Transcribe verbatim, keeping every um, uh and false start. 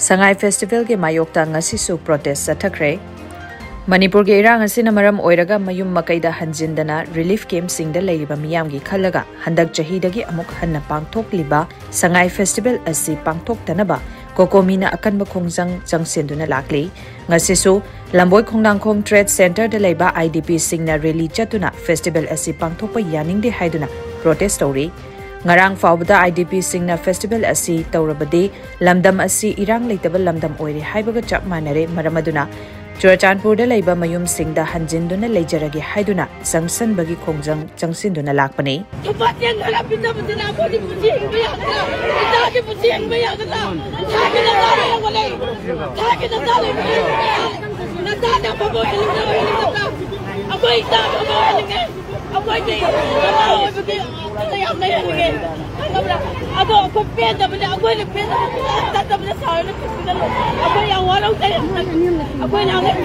ꯁꯉꯥꯏ ꯐꯦꯁꯇꯤꯚꯦꯜꯒꯤ ꯃꯥꯌꯣꯛꯇ ꯉꯁꯤꯁꯨ ꯄ꯭ꯔꯣꯇꯦꯁ ꯆꯠꯊꯈ꯭ꯔꯦ꯫ ꯃꯅꯤꯄꯨꯔꯒꯤ ꯏꯔꯥꯡ ꯑꯁꯤꯅ ꯃꯔꯝ ꯑꯣꯏꯔꯒ ꯃꯌꯨꯝ ꯃꯀꯩꯗ ꯍꯟꯖꯤꯟꯗꯅ ꯔꯤꯂꯤꯐ ꯀꯦꯝꯞꯁꯤꯡꯗ ꯂꯩꯔꯤꯕ ꯃꯤꯌꯥꯝꯒꯤ ꯈꯜꯂꯒ ꯍꯟꯗꯛ ꯆꯍꯤꯗꯒꯤ ꯑꯃꯨꯛ ꯍꯟꯅ ꯄꯥꯡꯊꯣꯛꯂꯤꯕ ꯁꯉꯥꯏ ꯐꯦꯁꯇꯤꯚꯦꯜ ꯑꯁꯤ ꯄꯥꯡꯊꯣꯛꯇꯅꯕ ꯀꯣꯀꯣꯃꯤꯅ ꯑꯀꯟꯕ ꯈꯣꯡꯖꯪ ꯆꯪꯁꯤꯟꯗꯨꯅ ꯂꯥꯛꯂꯤ꯫ ꯉꯁꯤꯁꯨ ꯂꯝꯕꯣꯏ ꯈꯣꯡꯅꯥꯡꯈꯣꯡ ꯇ꯭ꯔꯦꯗ ꯁꯦꯟꯇꯔꯗ ꯂꯩꯕ ꯑꯥꯏ ꯗꯤ ꯄꯤꯁꯤꯡꯅ ꯔꯦꯂꯤ ꯆꯠꯇꯨꯅ ꯐꯦꯁꯇꯤꯚꯦꯜ ꯑꯁꯤ ꯄꯥꯡꯊꯣꯛꯄ ꯌꯥꯅꯤꯡꯗꯦ ꯍꯥꯏꯗꯨꯅ ꯄ꯭ꯔꯣꯇꯦꯁ ꯇꯧꯔꯤ꯫ ꯉꯔꯥꯡ ꯐꯥꯎꯕꯗ ꯑꯥꯏ ꯗꯤ ꯄꯤꯁꯤꯡꯅ ꯐꯦꯁꯇꯤꯚꯦꯜ ꯑꯁꯤ ꯇꯧꯔꯕꯗꯤ ꯂꯝꯗꯝ ꯑꯁꯤ ꯏꯔꯥꯡ ꯂꯩꯇꯕ ꯂꯝꯗꯝ ꯑꯣꯏꯔꯦ ꯍꯥꯏꯕꯒ ꯆꯞ ꯃꯥꯟꯅꯔꯦ꯫ ꯃꯔꯝ ꯑꯗꯨꯅ ꯆꯨꯔꯆꯥꯟꯄꯨꯔꯗ ꯂꯩꯕ ꯃꯌꯨꯝꯁꯤꯡꯗ ꯍꯟꯖꯤꯟꯗꯨꯅ ꯂꯩꯖꯔꯒꯦ ꯍꯥꯏꯗꯨꯅ ꯆꯪꯁꯟꯕꯒꯤ ꯈꯣꯡꯖꯪ ꯆꯪꯁꯤꯟꯗꯨꯅ ꯂꯥꯛꯄꯅꯤ꯫ ꯊꯨꯝꯕꯥꯠ ꯌꯦꯟ ꯈꯔ ꯄꯤꯖꯕꯗꯨꯅ ꯑꯩꯈꯣꯏꯗꯤ ꯄꯨꯟꯁꯤ ꯍꯤꯡꯕ ꯌꯥꯒꯗ꯭ꯔꯥ? ꯏꯆꯥꯒꯤ ꯄꯨꯟꯁꯤ ꯍꯤꯡꯕ ꯌꯥꯒꯗ꯭ꯔꯥ? ꯊꯥꯒꯤ ꯅꯆꯥ ꯂꯩꯔꯝꯒꯅꯤ꯫ ꯊꯥꯒꯤ ꯅꯆꯥ ꯂꯩꯔꯝꯒꯅꯤ꯫ ꯅꯆꯥꯅ ꯑꯐꯕ ꯑꯣꯏꯍꯜꯂꯨ, ꯑꯣꯏꯍꯜꯂꯨ꯫ ꯑꯩꯈꯣꯏ ꯏꯆꯥ ꯑꯐꯕ ꯑꯣꯏꯍꯟꯅꯤꯡꯉꯦ꯫ ꯑꯩꯈꯣꯏꯗꯤ ꯅꯨꯄꯥ ꯑꯣꯏꯕꯒꯤ ꯌꯥꯝ ꯂꯩꯍꯟꯅꯤꯡꯉꯦ꯫ ꯈꯪꯉꯕ꯭ꯔꯥ? ꯑꯗꯣ ꯑꯩꯈꯣꯏ ꯄꯦꯟꯗꯕꯅꯦ, ꯑꯩꯈꯣꯏꯅ ꯄꯦꯟꯗꯕ ꯇꯠꯇꯕꯅ ꯁꯥꯎꯔꯅꯨ, ꯀꯩꯁꯨ ꯈꯜꯂꯨ꯫ ꯑꯩꯈꯣꯏ ꯌꯥꯝ ꯋꯥꯔꯧꯖꯩ꯫ ꯑꯩꯈꯣꯏꯅ ꯑꯉꯥꯡ